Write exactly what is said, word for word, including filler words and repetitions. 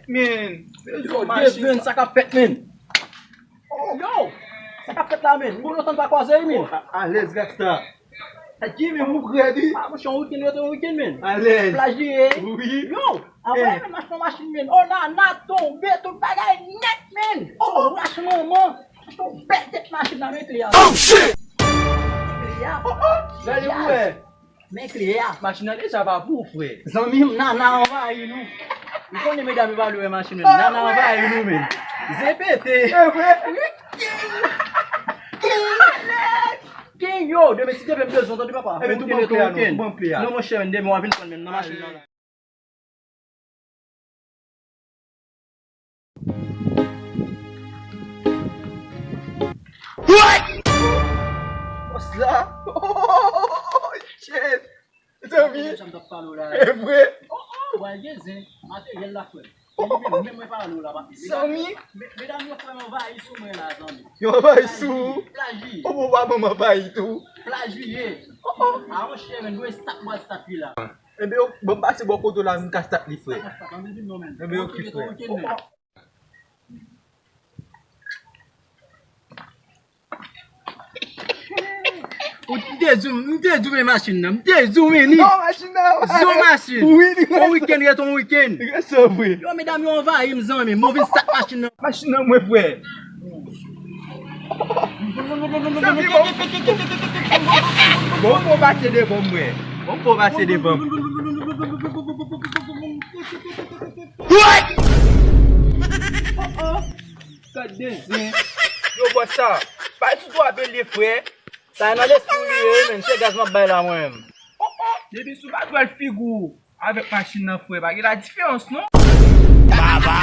Men, yo, Devin, sa k ap fèt, men? Yo, sa k ap fèt la, men? Bon, lontan n pa kwaze, wi, men. Alèz, gangsta. Sa ki, men, ou prè, wi? Ah, monchè, yon wikenn, yon wikenn, men. Alèz. Plaj li ye. Wi. Yo, apre, men, m achte yon machin, men. Oh, Nana tonbe, tout bagay nèt, men. Oh, machin manman. M achte yon bèl tèt machin la, men kle a. Oh, shit! Kle a. Oh, oh. Gade pou wè. Men kle a. Machin nan deja pa pou ou, frè. Zanmi m, Nana anvayi nou. Ou konnen medam yo pa vle wè machin, men Nana anvayi nou, men. Zen pete. E vre? Ken yo, demen si Devin bezwen, tande papa. Epi tou ban kle a non, tou ban kle a. Non, monchè, men demen w a vin pran men nan machin nan la. What? Bòs la? Oh, shit! Zanmi! Sa m t ap pale w la. E vre? Oh, oh, w al gen zen, materyèl la, frè. Menm mwen pale w la, pa. Zanmi! Medam yo, frè m, anvayi sou mwen la, zanmi. Yo anvayi sou ou? Plaj li ye. Oh, bon, papa m anvayi tou. Plaj li ye. Oh, oh. A, monchè, men dwe start, mwen start li la. Enben, yo, bon, m pase bò kote w la, m ka start li, frè. Enben, oke, frè. Ou te di w, m te di w men machin nan, m te di w men li. Non, machin nan. Zo machin. Wi, li rete. On wikenn ret on wikenn. Li rete vre. Yo, medam yo anvayi m, zanmi. M vin start machin nan. Machin nan mwen, frè. Bon, bon, pase devan mwen. Bon, bon, pase devan. What? Gad de zen. Yo, bòs sa. Bay sou twa pele, frè. Sa nan lespri w li ye, men. Se gaz m ap bay la, mwen menm. Depi sou pa twèl figi w avèk machin nan, frè, pa gen la diferans, non. Baba.